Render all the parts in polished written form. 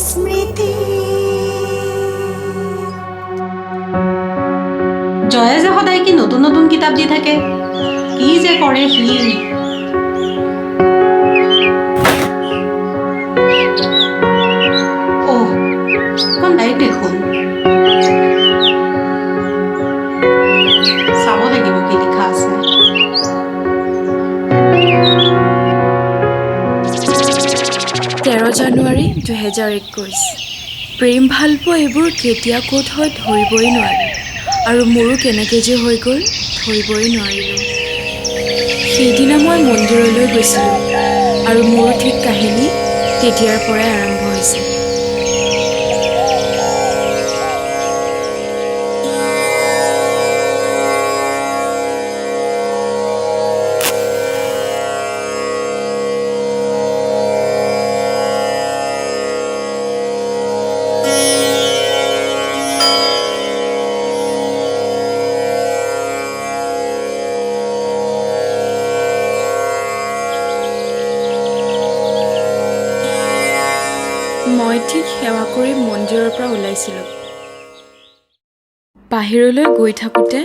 স্মৃতি। জয়ে যে সদায় কি নতুন নতুন কিতাপ দি থাকে, কি যে কৰে সি। অহ, এখন ডায়েৰী দেখোন, চাব লাগিব কি লিখা আছে। 13 জানুৱাৰী 2021। প্ৰেম ভালপোৱা এইবোৰ কেতিয়া ক'ত হয় ধৰিবই নোৱাৰি আৰু মোৰো কেনেকৈ যে হৈ গ'ল ধৰিবই নোৱাৰিলোঁ। সেইদিনা মই মন্দিৰলৈ গৈছিলোঁ আৰু মোৰো ঠিক কাহিনী তেতিয়াৰ পৰাই আৰম্ভ হৈছিল। মই ঠিক সেৱা কৰি মন্দিৰৰ পৰা ওলাইছিলোঁ। বাহিৰলৈ গৈ থাকোঁতে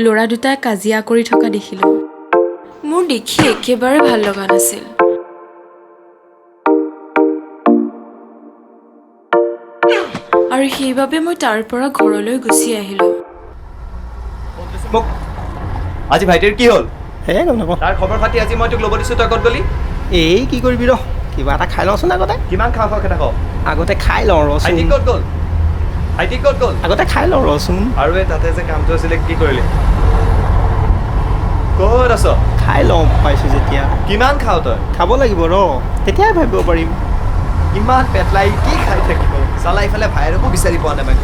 ল'ৰা দুটাই কাজিয়া কৰি থকা দেখিলোঁ। মোৰ দেখি একেবাৰে ভাল লগা নাছিল। আৰু সেইবাবে মই তাৰ পৰা ঘৰলৈ গুচি আহিলোঁ। মোক আজি ভাইটিৰ কি হ'ল? সেয়াই গম নাপাওঁ। তাৰ খবৰ খাতি আজি মই তোক ল'ব দিছোঁ, তই ক'ত গ'লি? এই কি কৰিবি ৰ, কিবা এটা খাই লওঁচোন আগতে। কিমান খাওঁ খাওঁ থাক? আগতে খাই লওঁ ৰচোন। ভাইটি ক'ত গ'ল? ভাইটি ক'ত গ'ল? আগতে খাই লওঁ ৰচোন। আৰু এই তাতে যে কামটো আছিলে, কি কৰিলি? ক'ত আছ? খাই লওঁ পাইছোঁ যেতিয়া। কিমান খাওঁ তই? খাব লাগিব ৰ, তেতিয়াই ভাবিব পাৰিম। ইমান পেটলাই কি খাই থাকিব চালা। ইফালে ভাইৰকো বিচাৰি পোৱা নাই মই।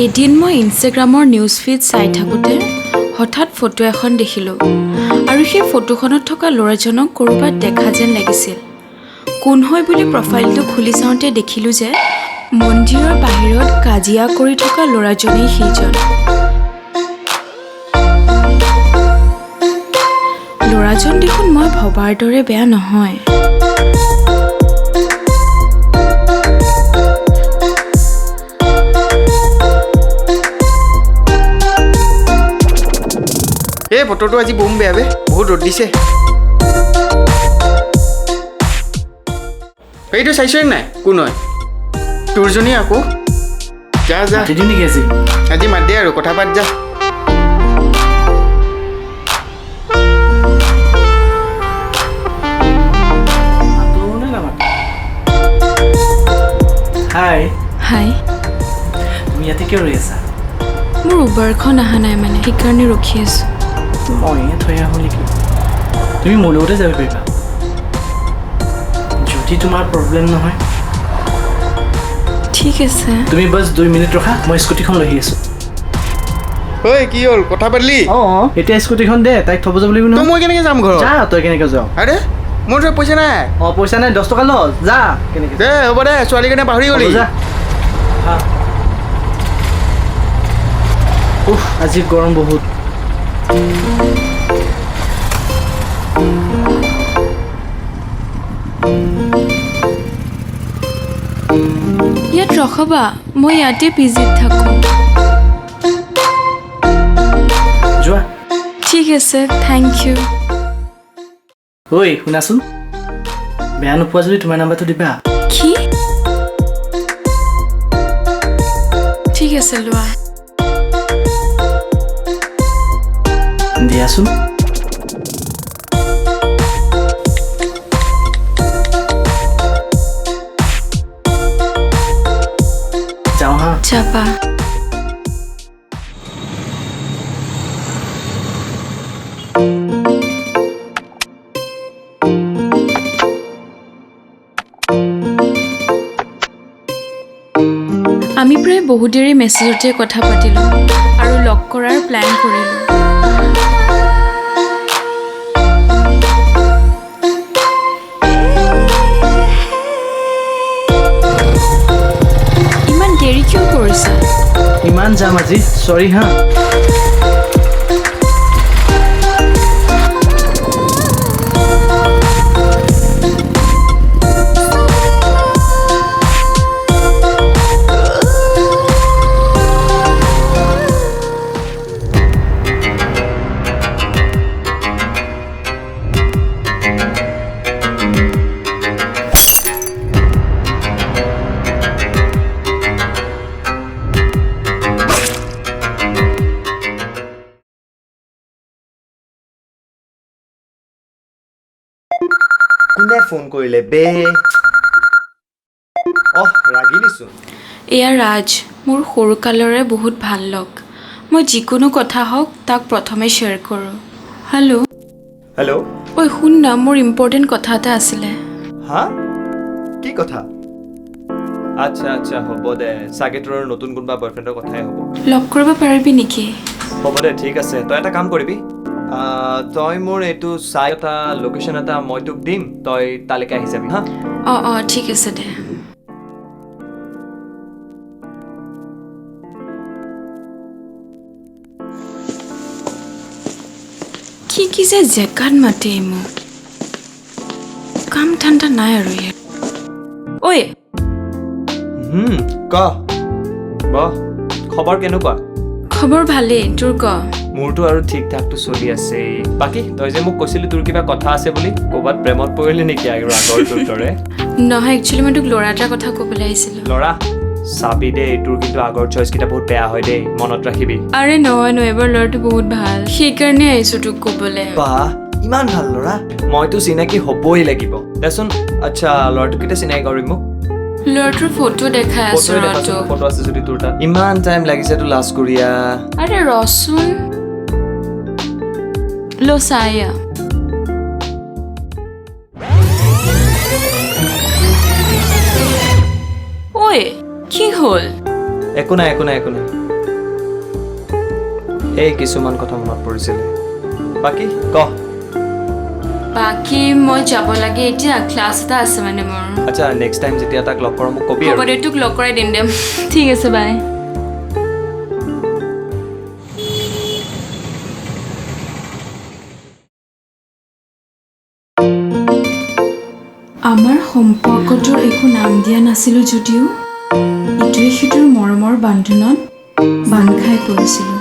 এদিন মই ইনষ্টাগ্ৰামৰ নিউজ ফিড চাই থাকোঁতে হঠাৎ ফটো এখন দেখিলোঁ আৰু সেই ফটোখনত থকা ল'ৰাজনক ক'ৰবাত দেখা যেন লাগিছিল। কোন হয় বুলি প্ৰফাইলটো খুলি চাওঁতে দেখিলোঁ যে মন্দিৰৰ বাহিৰত কাজিয়া কৰি থকা ল'ৰাজনেই সেইজন। ল'ৰাজন দেখোন মই ভবাৰ দৰে বেয়া নহয়। এই বতৰটো আজি বম বেয়া বে, বহুত ৰ'দ দিছে। এইটো চাইছই নাই কোন হয়? তোৰজনী আকৌ। যা যা। মাতি দিওঁ নেকি আজি? আজি মাত দে আৰু কথা পাত, যা। মাতো নে নামাতো? হাই। হাই। তুমি ইয়াতে কিয় ৰৈ আছা? মোৰ উবাৰখন অহা নাই মানে, সেইকাৰণে ৰখি আছোঁ। ময়ে থৈ আহোঁ নেকি? তুমি মোৰ লগতে যাব পাৰিবা যদি তোমাৰ প্ৰব্লেম নহয়। ঠিক আছে। তুমি বাছ 2 মিনিট ৰখা, মই স্কুটিখন লৈ আহি আছোঁ। ঐ, কি হ'ল? কথা পাতিলি? অঁ, এতিয়া স্কুটিখন দে, তাইক থ'ব যাব লাগিব তই নহয়। মই কেনেকৈ যাম ঘৰত? যা, তই কেনেকৈ যাৱ। আৰে, মোৰ ওচৰত পইচা নাই। অঁ, পইচা নাই, 10 টকা ল, যা। কেনেকৈ দে, হ'ব দে, ছোৱালীৰ কাৰণে পাহৰি গ'লি। যা। হা। উফ, আজি গৰম বহুত। ইয়াত ৰখাবা, মই ইয়াতে পিজিত থাকোঁ। যোৱা। ঠিক আছে, thank U. ঐ শুনাচোন, বেয়া নোপোৱা যদি তোমাৰ নাম্বাৰটো দিবা। কি? ঠিক আছে, লোৱা। দিয়াচোন। যাওঁ হা। যাবা। আমি প্ৰায় বহুত দেৰি মেছেজতে কথা পাতিলোঁ আৰু লগ কৰাৰ প্লেন কৰিলোঁ। ইমান দেৰি দেৰি কিয় কৰিছা? ইমান যাম আজি, চৰি হা। কোনে ফোন কৰিলে বে? অহ, ৰাগিনীচোন। এয়া ৰাজ, মোৰ সৰুকালৰে বহুত ভাল লগ। মই যিকোনো কথা হওক তাক প্ৰথমে শ্বেয়াৰ কৰোঁ। হেল্ল'। হেল্ল'। ঐ শুন না, মোৰ ইম্পৰ্টেণ্ট কথা এটা আছিলে। হা, কি কথা? আচ্ছা আচ্ছা, হ'ব দে, চাগে তোৰ নতুন কোনোবা বয়ফ্ৰেণ্ডৰ কথাই হ'ব। লগ কৰিব পাৰিবি নেকি? হ'ব দে, ঠিক আছে। তই এটা কাম কৰিবি, তই মোৰ এইটো চাই এটা লোকেশ্যন এটা মই তোক দিম, তই তালৈকে আহি যাবি। হা, অঁ অঁ, ঠিক আছে দে। কি কি যে জেগাত মাতে মোক, কাম ঠাণ্ডা নাই আৰু ইয়াত। ঐ ক বহ, খবৰ কেনেকুৱা? খবৰ ভালেই, তোৰ ক? মোৰতো আৰু ঠিক ঠাকটো চলি আছে। বাকী তই যে মোক কৈছিলি তোৰ কিবা কথা আছে বুলি, ক'ৰবাত প্ৰেমত পৰিলি নেকি আৰু আগৰ তোৰ দৰে? নহয়, একচুৱেলি মই তোক ল'ৰা এটাৰ কথা ক'বলৈ আহিছিলোঁ। ল'ৰা? চাবি দেই, তোৰ কিন্তু আগৰ চইচকেইটা বহুত বেয়া হয় দেই, মনত ৰাখিবি। আৰে নহয় নহয়, এবাৰ ল'ৰাটো বহুত ভাল, সেইকাৰণে আহিছোঁ তোক ক'বলৈ। বাহ, ইমান ভাল ল'ৰা, মইতো চিনাকি হ'বই লাগিব দেচোন। আচ্ছা, ল'ৰাটো কেতিয়া চিনাকি কৰিম মোক? ল'ৰাটোৰ ফটো দেখাই আছো। ফটো আছে যদি তোৰ তাত? ইমান টাইম লাগিছে তোৰ লাজ কৰিয়া। আৰে ৰচোন, লো চাইয়া। ঐ কি হ'ল? একো নাই, একো নাই, একো নাই। এই কিছুমান কথা মনত পৰিছিলে। বাকী ক। বাকী মই যাব লাগে এতিয়া, ক্লাছ এটা আছে মানে মোৰ। আচ্ছা, নেক্সট টাইম যেতিয়া তাক লগ কৰোঁ মোক কবি। হ'ব দে, তোক লগ কৰাই দিম দে। ঠিক আছে, বাই। আমাৰ সম্পৰ্কটোৰ একো নাম দিয়া নাছিলোঁ যদিও ইটোৱে সিটোৰ মৰমৰ বান্ধোনত বান্ধ খাই পৰিছিলোঁ।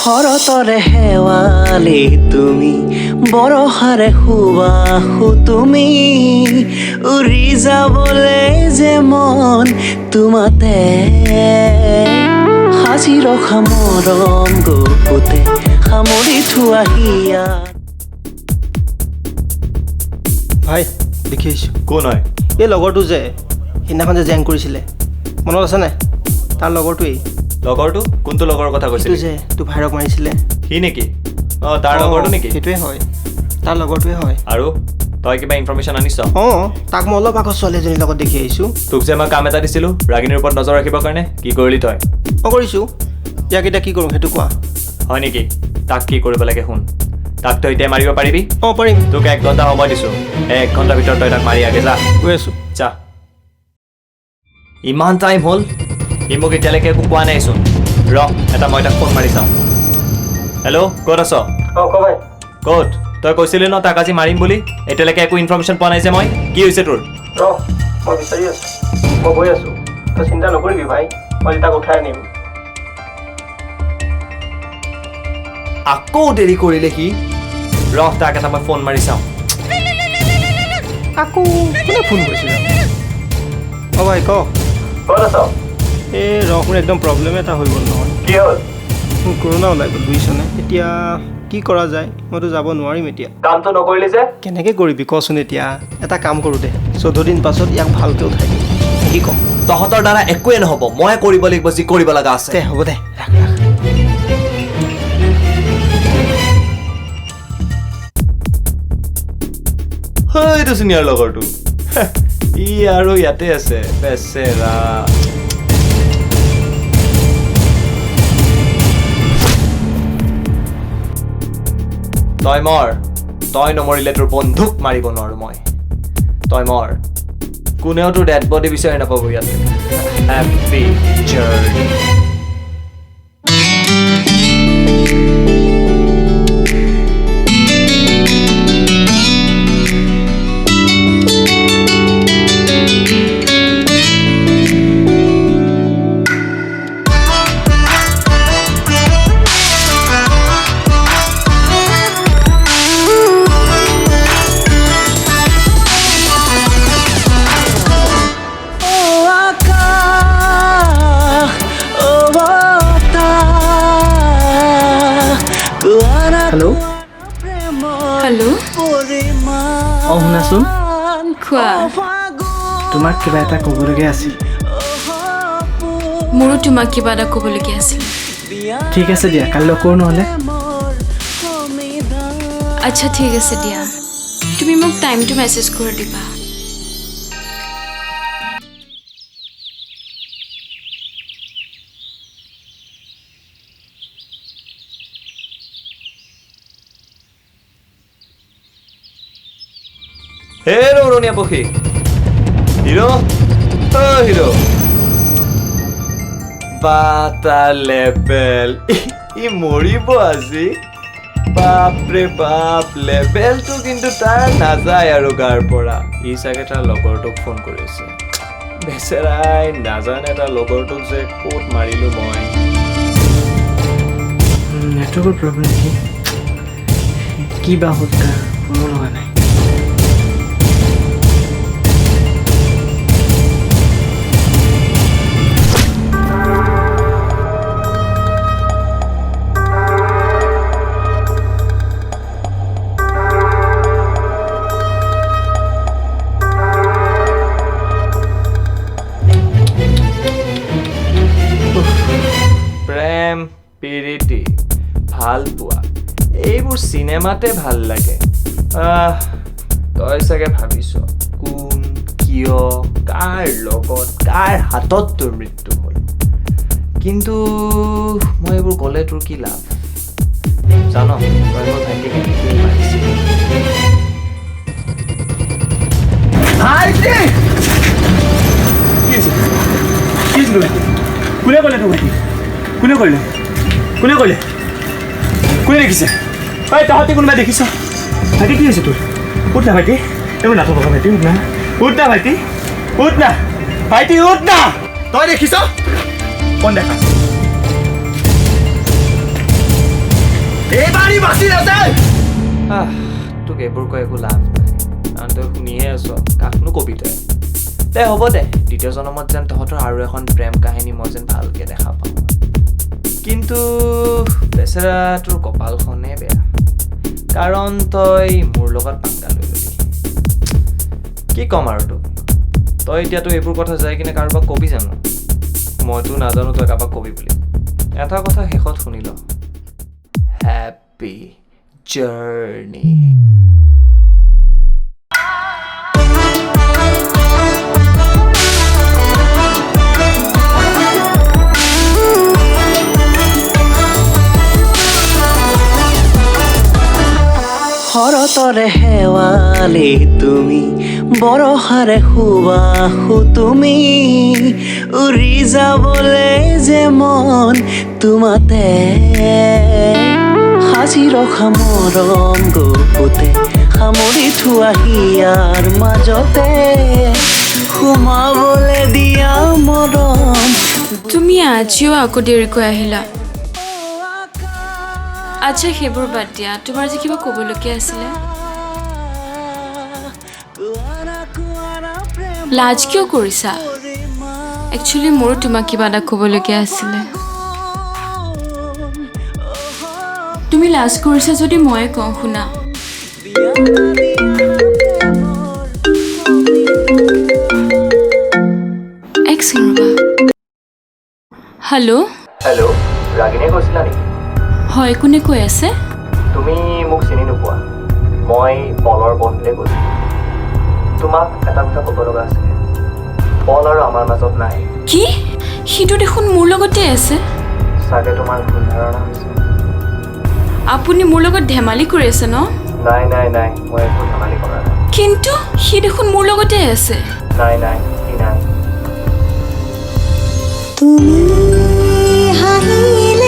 শৰতৰে শেৱালি তুমি, বৰষাৰে সুবাসো তুমি, উৰি যাবলৈ যে মন তোমাতে, সাজি ৰখা মৰম গোপতে সামৰি থোৱা হিয়া। ভাই দেখি আহিছোঁ। কোন হয়? এই লগৰটো যে সেইদিনাখন যে জেং কৰিছিলে, মনত আছে নাই? তাৰ লগৰটোৱেই। লগৰটো? কোনটো লগৰৰ কথা কৈছিলি? যে তোৰ ভাইৰক মাৰিছিলে সি নেকি? অঁ, তাৰ লগৰটো নেকি? সেইটোৱে হয়, তাৰ লগৰটোৱে হয়। আৰু তই কিবা ইনফৰমেশ্যন আনিছ? অঁ, তাক মই অলপ আগত ছোৱালী এজনীৰ লগত দেখি আহিছোঁ। তোক যে মই কাম এটা দিছিলোঁ ৰাগিনীৰ ওপৰত নজৰ ৰাখিবৰ কাৰণে, কি কৰিলি তই? অঁ, কৰিছোঁ। ইয়াক এতিয়া কি কৰোঁ সেইটো কোৱা। হয় নেকি? তাক কি কৰিব লাগে শুন। তাক তই এতিয়া মাৰিব পাৰিবি? অঁ, পাৰিম। তোক 1 ঘণ্টা সময় দিছোঁ, 1 ঘণ্টাৰ ভিতৰত তই তাক মাৰি আগে যা। গৈ আছোঁ। যা। ইমান টাইম হ'ল, সি মোক এতিয়ালৈকে একো কোৱা নাইচোন। ৰ, এটা মই তাক ফোন মাৰি চাওঁ। হেল্ল', ক'ত আছ? অঁ ক ভাই। ক'ত? তই কৈছিলি ন তাক আজি মাৰিম বুলি, এতিয়ালৈকে একো ইনফৰমেশ্যন পোৱা নাই যে মই। কি হৈছে তোৰ? ৰ, মই বিচাৰি আছোঁ, মই গৈ আছোঁ, তই চিন্তা নকৰিবি ভাই, মই তাক উঠাই আনিম। আকৌ দেৰি কৰিলে সি। ৰহ, তাক এটা মই ফোন মাৰি চাওঁ। আকৌ কোনে ফোন কৰিছিলে? অঁ ভাই ক। ক'ত আছ? এই ৰহ, মোৰ একদম প্ৰব্লেম এটা হৈ গ'ল নহয়। কি হ'ল? মোৰ কৰোণা ওলাই গ'ল বুজিছনে। এতিয়া কি কৰা যায়? মইতো যাব নোৱাৰিম এতিয়া। কামটো নকৰিলি যে? কেনেকৈ কৰিবি কচোন এতিয়া? এটা কাম কৰোঁ দে, 14 দিন পাছত ইয়াক ভালকৈ উঠাই দিম, কি কম? তহঁতৰ দ্বাৰা একোৱে নহ'ব, মই কৰিব লাগিব যি কৰিব লগা আছে। দে হ'ব দে, ৰাখ ৰাখ। সেইটো চিনিয়ৰ লগৰটো ই আৰু ইয়াতে আছে বেচেৰা। তই মৰ, তই নমৰিলে তোৰ বন্ধুক মাৰিব নোৱাৰো মই। তই মৰ, কোনেও তোৰ ডেড বডি বিচাৰি নাপাব ইয়াতে। Happy journey. Hello. Hello. অঁ শুনাচোন। কোৱা। তোমাক কিবা এটা ক'বলগীয়া আছিল। মোৰো তোমাক কিবা এটা ক'বলগীয়া আছিল। ঠিক আছে দিয়া, কালি লগ কৰোঁ নহ'লে। আচ্ছা ঠিক আছে দিয়া, তুমি মোক টাইমটো মেছেজ কৰি দিবা। হেৰ' উৰণীয়া পক্ষী, হিৰ', অ' হিৰ', বা তাৰ লেবেল, ই মৰিব আজি। বাপৰে বাপ, লেবেলটো কিন্তু তাৰ নাযায় আৰু গাৰ পৰা। ই চাগে তাৰ লগৰটোক ফোন কৰি আছে, বেচেৰাই নাজানে তাৰ লগৰটোক যে ক'ত মাৰিলোঁ মই। নেটৱৰ্কৰ প্ৰব্লেম নেকি? কি বা হ'ল, তাৰ ফোনো লগা নাই। প্ৰেম, পিৰিতি, ভাল পোৱা, এইবোৰ চিনেমাতে ভাল লাগে। তই চাগে ভাবিছ কোন, কিয়, কাৰ লগত, কাৰ হাতত তোৰ মৃত্যু হ'ল। কিন্তু মই এইবোৰ ক'লে তোৰ কি লাভ জান? তই মোৰ ভাইটিক এনেকেই মাৰিছিলি। ভাইটি কি হৈছে? কি হৈছে? কোনে ক'লে তোক ভাইটি? কোনে কৰিলে? কোনে কৰিলে? কোনে দেখিছে? ঐ তহঁতি কোনোবাই দেখিছ? ভাইটি কি হৈছে তোৰ? উঠ না ভাইটি, এইবোৰ নাটক ভাইটি, উঠ না, উঠ না ভাইটি, উঠ না ভাইটি, উঠ না। তই দেখিছ? কোন দেখা? এইবাৰ বাচি নাযায়। তোক এইবোৰ কৈ একো লাভ নাই, কাৰণ তই শুনিহে আছ, কাকনো কবি তই? দে হ'ব দে, দ্বিতীয় জনমত যেন তহঁতৰ আৰু এখন প্ৰেম কাহিনী মই যেন ভালকৈ দেখা পাওঁ। কিন্তু বেচেৰা তোৰ কপালখনে বেয়া, কাৰণ তই মোৰ লগত পাংগা লৈ ল'লি। কি ক'ম আৰু তোক? তই এতিয়াতো এইবোৰ কথা যাই কিনে কাৰোবাক কবি জানো? মইতো নাজানো তই কাৰোবাক কবি বুলি। এটা কথা শেষত শুনি ল, হেপ্পী জাৰ্ণি। শৰতৰে শেৱালি তুমি, বৰষাৰে সুবাসো তুমি, উৰি যাবলৈ যে মন তোমাতে। সাজি ৰখা মৰম গোপতে সামৰি থোৱা হিয়াৰ মাজতে সোমাবলে দিয়া মৰম। তুমি আজিও আকৌ দেৰিকৈ আহিলা। আচ্ছা, সেইবোৰ বাদ দিয়া, তোমাৰ যে কিবা ক'বলগীয়া আছিলে। লাজ কিয় কৰিছা? একচুৱেলি মোৰো তোমাক কিবা এটা ক'বলগীয়া আছিলে। তুমি লাজ কৰিছা যদি ময়ে কওঁ, শুনা। এক ছেকেণ্ড ৰ'বা। হেল্ল'। হেল্ল', ৰাগিনীয়ে কৈছিলা নেকি? হয়, কোনে কৈ আছে? তুমি মোক চিনি নোপোৱা, মই পলৰ বন্ধুৱে কৈছোঁ। তোমাক এটা কথা ক'ব লগা আছিলে, পল আৰু আমাৰ মাজত নাই। কি? সিটো দেখোন মোৰ লগতে আছে। চাগে তোমাৰ ভুল ধাৰণা হৈছে। আপুনি মোৰ লগত ধেমালি কৰি আছে ন? নাই নাই নাই, মই একো ধেমালি কৰা নাই। কিন্তু সি দেখোন মোৰ লগতে আছে। নাই নাই, সি নাই। তুমি হাঁহিলে।